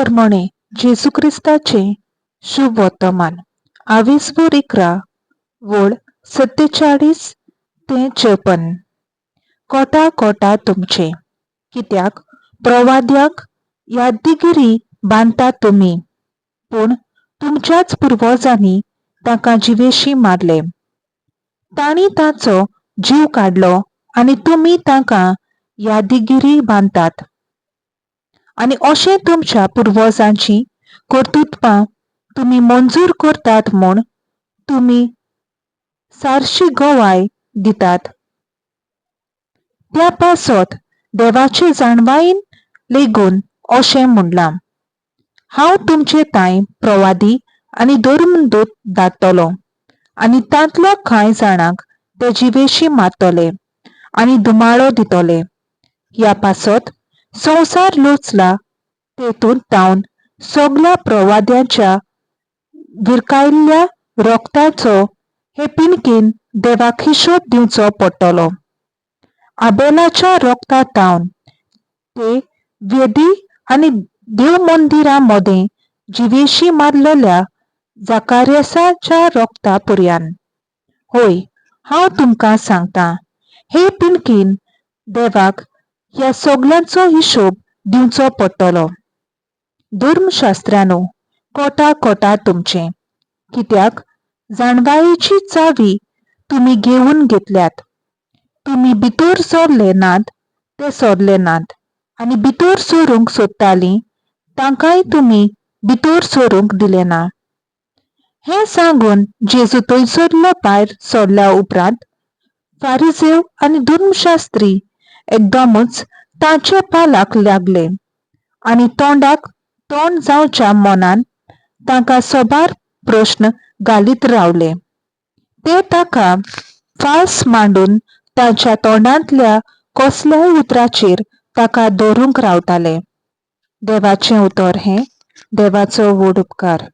परमणें जेजू क्रिस्ताचें शुभ वर्तमान. आवेसभर 11 वळ 47 ते 54. कोटा कोटा तुमचें, कित्याक प्रवाद्यांक यादगिरी बांदतात तुमी, पूण तुमच्याच पुर्वजांनी तांकां जिवेशी मारले. तांणी तांचो जीव काडलो आनी तुमी तांकां यादगिरी बांदतात. आनी अशें तुमच्या पुर्वजांची कर्तुत्वां तुमी मंजूर करतात म्हूण तुमी सारशी गवाय दितात. त्या पासत देवाचे जाणवायेन लेगून अशें म्हणलां, हांव तुमचे तांय प्रवादी आनी धर्मदूत धाडटलो आनी तांतल्या कांय जाणांक ते जिवेशी मारतले आनी धुमाळो दितले. ह्या पासत संवसार लोचला तेतूंत तावन सगल्या प्रवाद्यांच्या विरकायल्ल्या रोगताचो हे पिनकेन देवाक हिशोब दिवचो पडटलो. आबेलाच्या रोगता तावन ते वेदी आनी देवमंदिरा मदें जिवेशी मारलेल्या जाकार्यासाच्या रोगता पुर्यान. होय, हांव तुमकां सांगता, हे पिनकेन देवाक ह्या सगल्यांचो हिशोब दिवचो पडटलो. धर्मशास्त्र्यांनो, कोटा कोटा तुमचें, कित्याक जाणवायेची चावी तुमी घेवन घेतल्यात. तुमी भितर सरले नात ते सरले नात आनी भितर सरूंक सोदतालीं तांकांय तुमी भितर सरूंक दिलें ना. हें सांगून जेजू थंयसरलो भायर सरल्या उपरांत फारिजेव आनी धर्मशास्त्री एकदमच ताचे पालाक लागले आनी तोंडाक तोंड जावच्या मनान तांकां सोबार प्रश्न घालीत रावले. ते ताका फाल्स मांडून ताच्या तोंडांतल्या कसल्याय उतराचेर ताका धरूंक रावताले. देवाचें उतर हें. देवाचो व्हड उपकार.